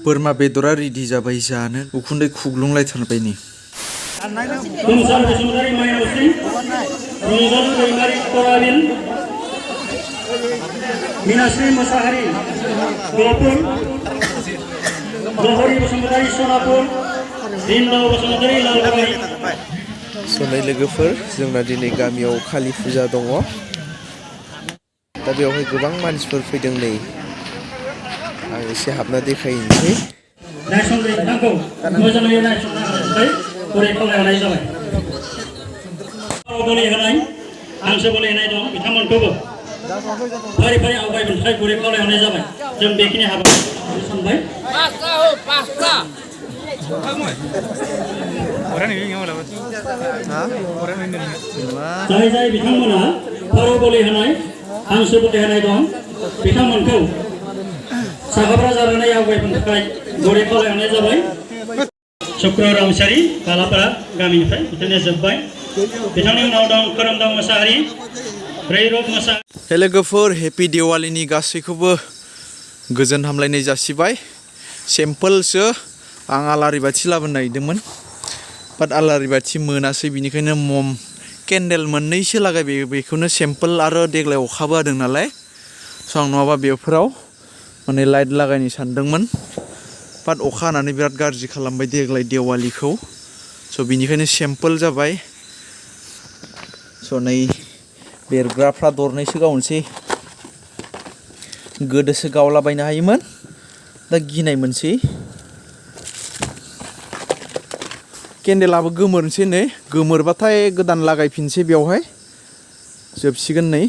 बोरमा बेदरा रेडि जाबाय जानो उखुन्दै खुग्लुंलायथारबाय नै मीनाश्री मोसाहारी गहपुर लहरी बसुमतारी सोनापुर दिनदाव बसुमतारी लालबाराहि सनाय लोगोफोर जोंना दिनै गामियाव कालि फुजा दङ दा बेवहाय गोबां मानसिफोर फैदों नै आं एसे हाबना देखायनोसै नायसंनाय बिथांखौ मोजाङै नायसंनानै गराय खावलायनाय जाबाय बोलि होनाय हांसो बोलि होनाय दं बिथांमोनखौबो फारि फारि आवगायबोनाय गराय खावलायनाय जाबाय जों बेखिनि हाबाखौ सानबाय जाय जाय बिथांमोना फारौ बोलि होनाय हांसो बोलि होनाय दं बिथांमोनखौ साहाब्रा जानानै आवगायबोनो थाखाय गराय खावलायनाय जाबाय शुक्र रामसारि बालापारा गामिनिफ्राय बिथांनिया जोब्बाय बिथांनि उनाव दं खोरोमदाव मोसाहारि रैरब मोसाहारि लोगोफोर हेपि दिवालीनि गासैखौबो गोजोन हामलायनाय जासिबाय सिम्पोलसो आं आलारि बाथि लाबोनो नागिरदोंमोन बाट आलारि बाथि मोनासै बिनिखायनो मम केन्डेल मोननैसो लागायबाय बेखौनो सिम्पोल आरो देग्लाय अखाबो हादों नालाय स' आं नङाबा बेफोराव माने लाइट लागायनो सानदोंमोन बाट अखा हानानै बिराद गाज्रि खालामबाय देग्लाय दिवालीखौ स' बिनिखायनो सिम्पोल जाबाय स' नै बेरग्राफ्रा दरनैसो गावनोसै गोदोसो गावलाबायनो हायोमोन दा गिनाय मोनसै केन्डेलाबो गोमोरनोसै नै गोमोरबाथाय गोदान लागायफिनसै बेवहाय जोबसिगोन नै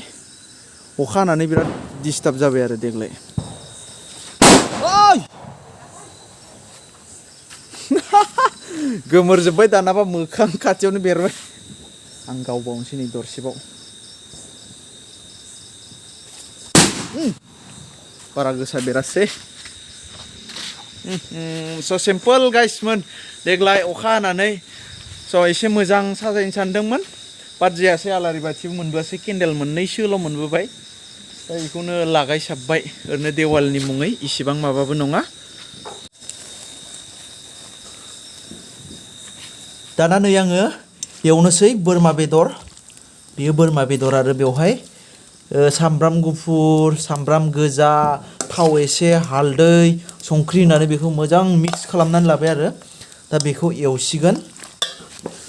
अखा हानानै बिराद डिस्टार्ब जाबाय आरो देग्लाय गोमोरजोब्बाय दानाबा मोखां खाथियावनो बेरबाय आं गावबावनोसै नै दरसेबाव बारा गोसा बेरासै स' सिम्पोल गाइसमोन देग्लाय अखा हानानै स' एसे मोजां साजायनो सानदोंमोन बाट जायासै आलारि बाथिबो मोनबोआसै केन्डेल मोननैसोल' मोनबोबाय दा बेखौनो लागायसाबबाय ओरैनो देवालनि मुङै इसिबां माबाबो नङा दाना नै आङो एवनोसै बोरमा बेदर बेयो बोरमा बेदर आरो बेवहाय सामब्राम गुफुर सामब्राम गोजा थाव एसे हालदै संख्रि होनानै बेखौ मोजां मिक्स खालामनानै लाबाय आरो दा बेखौ एवसिगोन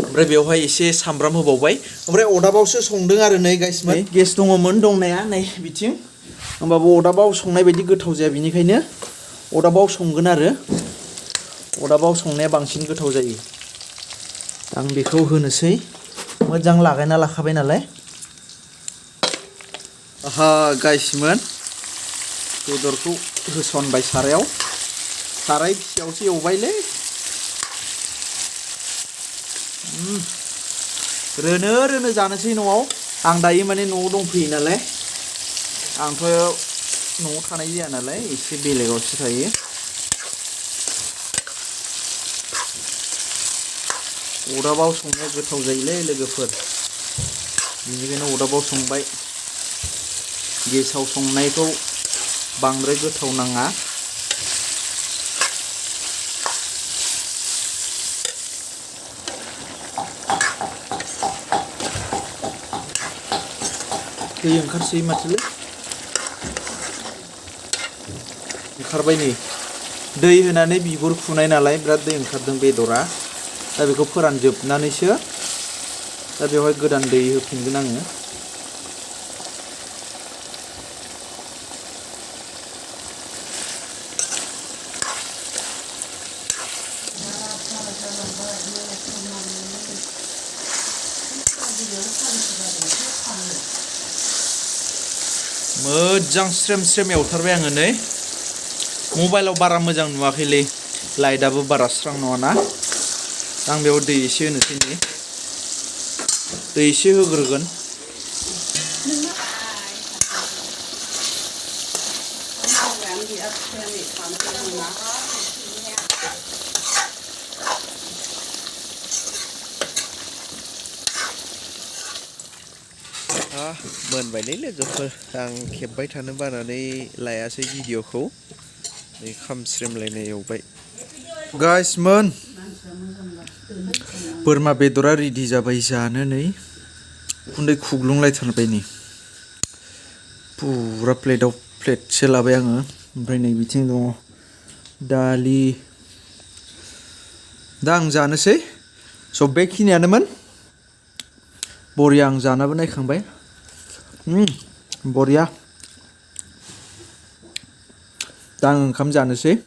ओमफ्राय बेवहाय एसे सामब्राम होबावबाय ओमफ्राय अदाबावसो संदों आरो नै गाइसमोन गेस दङमोन दंनाया नै बिथिं होमबाबो अदाबाव संनाय बायदि गोथाव जाया बिनिखायनो अदाबाव संगोन आरो अदाबाव संनाया बांसिन गोथाव जायो आं बेखौ होनोसै मोजां लागायना लाखाबाय नालाय आहा गाइसमोन बेदरखौ होसनबाय सारायाव साराय फिसायावसो एवबायलै रोनो रोनो जानोसै न'आव आं दायो माने न'आव दंफैयो नालाय आंथ' न'आव थानाय जाया नालाय एसे बेलेगावसो थायो अदाबाव संनाया गोथाव जायोलै लोगोफोर बेनिखायनो अदाबाव संबाय गेसाव संनायखौ बांद्राय गोथाव नाङा दै ओंखारसै माथोलै ओंखारबाय नै दै होनानै बिगुर खुनाय नालाय बिराद दै ओंखारदों बेदरा दा बेखौ फोरानजोबनानैसो दा बेवहाय गोदान दै होफिनगोन आङो मोजां स्रेम स्रेम एवथारबाय आङो नै मबाइलाव बारा मोजां नुवाखैलै लाइटआबो बारा स्रां नङाना आं बेयाव दै एसे होनोसै नै दै एसे होग्रोगोन मोनबायलै लोगोफोर आं खेबबाय थानो बानानै लायासै भिडिअखौ नै खामस्रेमलायनाय एवबाय गाइस मोन बोरमा बेदरा रेडि जाबाय जानो नै उखुन्दै खुग्लुंलायथारबाय नै पुरा प्लेटसे लाबाय आङो ओमफ्राय नै बिथिं दङ दालि दा आं जानोसै स' बेखिनियानोमोन बरिया आं जानाबो नायखांबाय बरिया दा आं ओंखाम जानोसै